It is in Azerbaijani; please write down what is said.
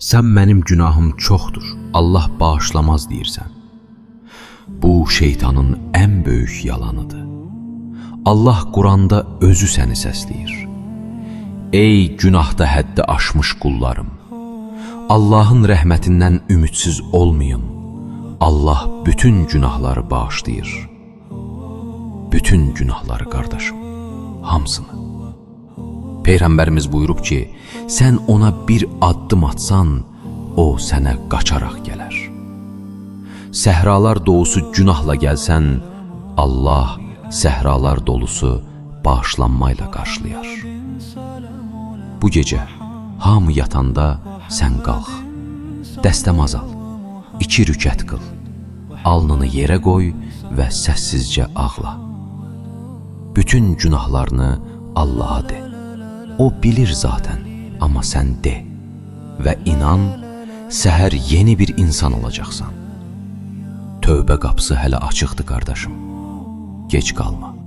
Sən mənim günahım çoxdur, Allah bağışlamaz deyirsən. Bu şeytanın ən böyük yalanıdır. Allah Quranda özü səni səsləyir. Ey günahda həddi aşmış qullarım! Allahın rəhmətindən ümidsiz olmayın. Allah bütün günahları bağışlayır. Bütün günahları qardaşım, hamısını. Peyğəmbərimiz buyurub ki, sən ona bir addım atsan, o sənə qaçaraq gələr. Səhralar dolusu günahla gəlsən, Allah səhralar dolusu bağışlanmayla qarşılayar. Bu gecə hamı yatanda sən qalx. Dəstəmaz al, 2 rükət qıl. Alnını yerə qoy və səssizcə ağla. Bütün günahlarını Allaha de. O bilir zaten, amma sən de. Və inan, səhər yeni bir insan olacaqsan. Tövbə qapısı hələ açıqdır qardaşım. Gec qalma.